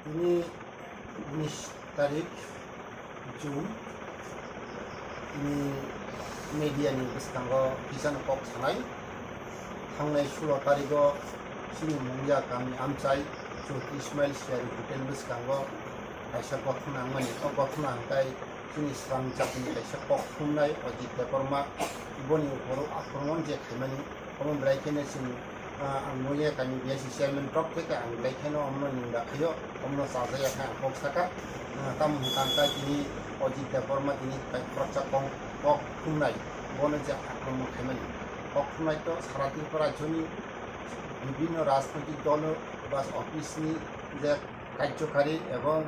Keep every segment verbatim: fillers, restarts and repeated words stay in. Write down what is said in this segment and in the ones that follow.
Tini unis tarik June, tini media ni bwskango kisano kok sanai. Thangnai sulo tarigo chini Mungia kami amchai Chowk Ismail Siyari Hotel bwskango kaisa gothona wngmani. O gothona hwnkhe chini swrang jatini kaisa kok thumnai Ajit Debbarma, boni uphuru akromon je khaimani, omo belai kheno chwng, ah, ang Mungia kami B S C chairman rok theke ang belai kheno omono ninda khaio, omono chajaya khe ang kok saka. Ah, tamo hwnkha ang khe tini Ajit Debbarma tini khoroksa kok, kok thumnai, bono je akromon khaimani. Kok thumnai to sara Tripura rajyoni bibhinno rajnoitik dol ba office ni je karjokari ebong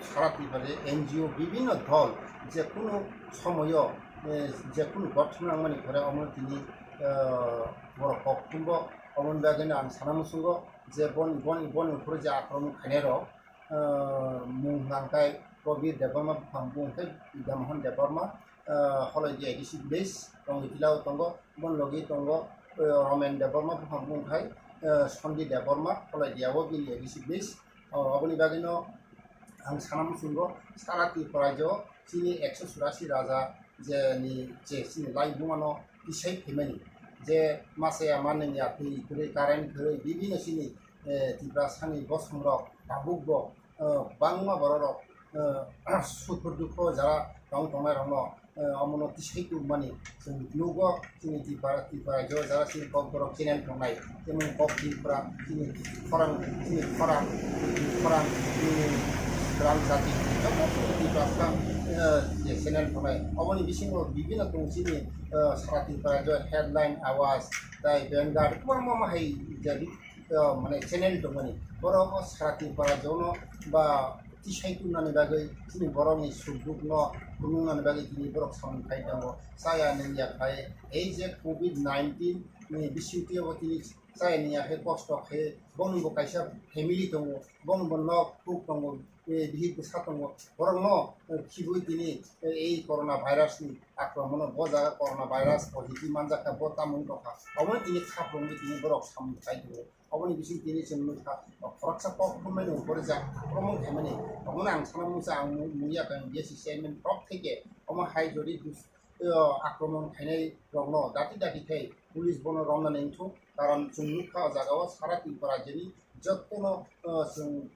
sara Tripura N G O bibhinno dol je kunu somoyo, eh, je kunu gothona wngmani pore omo tini, eh, borok kok thumbo. Omoni bagwino ang sana muchungo je boni, boni, boni uphuru je akromon khainai rok, eh, mung hwnkha khe Prabir Debbarma buphang, bung khe Vidya Mohan Debbarma, eh, Holoidi A D C village, Rongitila o tongo, boni logi tongo, eh, Romen Debbarma buphang, bung khe, eh, Sondi Debbarma Holoidi o bini A D C village. O, aboni bagwino ang sana muchungo sara Tripura rajyo chini ekso churasi raja je ni je chini laibuma no tisai phaimani je masa ya manwi ya twi kwrwi current kwrwi bibhinno chini, eh, Tiprasani bosong rok tabuk bo, eh, bangma borok rok, eh, sukur dukho jara tong tongnai rok no, eh, omono tisai tubumani chwng nugo, chini Tripura, Tripura rajyo jara chini Kokborok channel tongnai, jemon Kok Tripura, chini khorang, chini khorang, khorang, chini Gram Jati, joto chini Tiprasa, eh, je channel tongnai. Oboni bisingo bibhinno tong chini, eh, sara Tripura rajyo Headline, Awaz, tai Vanguard, kwbangma ma hai je, eh, mane channel tongmani. Borok o sara Tripura rajyono ba tisai tubunani bagwi chini borokni sukdukno phunuknani bagwi tini borok samung khai tongo. Chaya nungya khai ei je covid nineteen ni bisingtwi bo tini chaya nungya khai kosto khai bongni bo kaisa family tongo, bongni bo nok huk tongo, eh, bihik bwsa tongo, borokno, eh, khibui tini, eh, ei corona virus ni akromon o bo jaga corona virus positive manjak kha bo tamung tongkha, omo tini kha phunugwi tini borok samung khai tongo. Oboni bising tini chwng nukha, khoroksa kok thumnaini upor ja akromon khaimani. Omono ang sana mungsa ang mu-, muya kang B S C chairman rok theke omo hai jodi dus-, o, akromon khainai rokno dati dati khai police bono romna nengthung, karon chwng nukha o jaga o sara Tripura rajyoni jottono, o, chwng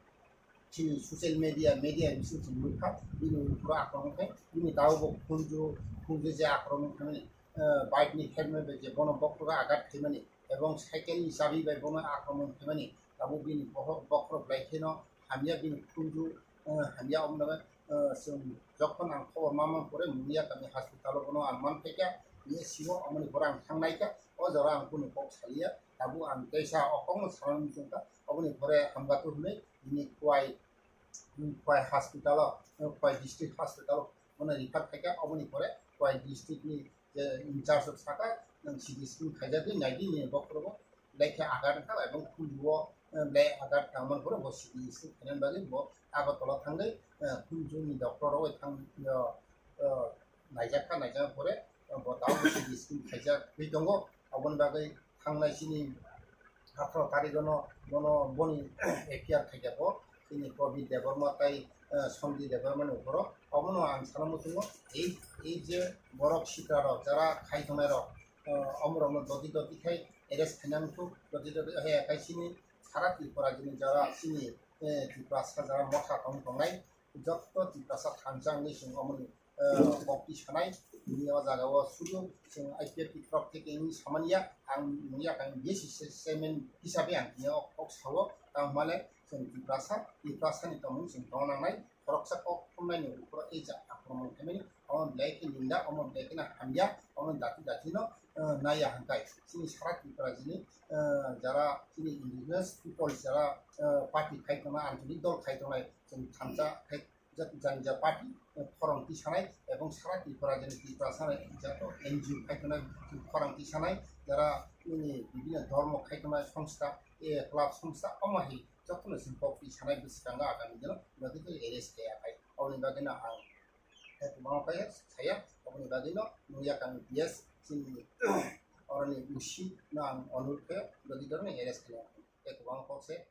chini social media, media bising chwng nukha, bini upor akromon khai bini tabuk bo khunju, khunju je akromon khaimani, o, bike ni helmet bai je bono bokhrogo agat khaimani. Ebong cycle ni chabi bai bono akromon khaimani, tabuk bini boho-, bokhorok belai kheno hamya, bini khunju, eh, hamya. Omo no, eh, chwng jokhon ang khobor manmani pore Mungia kami hospital o bono ang manphaikha, B S C o, omoni pore ang thangnaikha, o jora ang kunu kok saliya, tabuk ang teisa o kokno sanani muchungkha, oboni pore hamjato hinwi bini Khowai, Khowai hospital o, Khowai district hospital o bono refer khaikha, oboni pore Khowai district ni je in charge rok saka, nwng C T scan khaijagwi naidi nini bokhorogo belai khe agar wngkha, ebong khunjuo, eh, belai agar tangmani phoro bo C T scan khainani bagwi bo Agartala thangwi, eh, khunjuni doctor rok bai thang, eh, eh, naijakha, naijakha pore, eh, bo tabuk C T scan khaijagwi tongo. Aboni bagwi thangnai chini atharo tarikh no bono boni F I R khaijak o chini Prabir Debbarma tai, eh, Sondi Debbarma ni uphoro. Omono ang sana muchungo ei, ei je borok sikra rok jara khai tongnai rok, eh, omorokno doti doti khai arrest khaina wngkhu, doti doti khai, khai chini sara Tripura rajyoni jara chini, eh, Tiprasa jara motha tong tongnai jotto Tiprasa thansa wngwi chwng omoni, eh, kok twi sanai. Tini o jaga o sudu chwng I P F T ni torop theke wngwi samani ya, ang nungya kang B S C chairman hisabe ang tini o kok sao, tamo hwnmale chwng Tiprasa, Tiprasa ni tongmung chwng tongna nangnai. Khoroksa kok thumnaini uphuru ei ja akromon khaimani, omo belai khe ninda, omo belai kheno hamya, omo dati dati no, eh, naiya hwnkhai chini sara Tripura rajyoni, eh, jara chini indigenous people jara, eh, party khai tongnai, ancholik dol khai tongnai, chwng thansa khai jat-, jani ja party, eh, khorang twi sanai, ebong sara Tripura rajyoni Tiprasa ni jato N G O khai tongnai, khorang twi sanai, jara chini bibhinno dhormo khai tongnai songstha, eh, club songstha, omo hai jotono chwng kok twi sanai bwskango agami dino, notito arrest khe ya khai. Oboni bagwino ang, eh, kwbangma khe saya, oboni bagwino nungya kang B S chini oroni usi no ang onurod khe, notito no arrest khe ya khai. Tei kwbangma kok se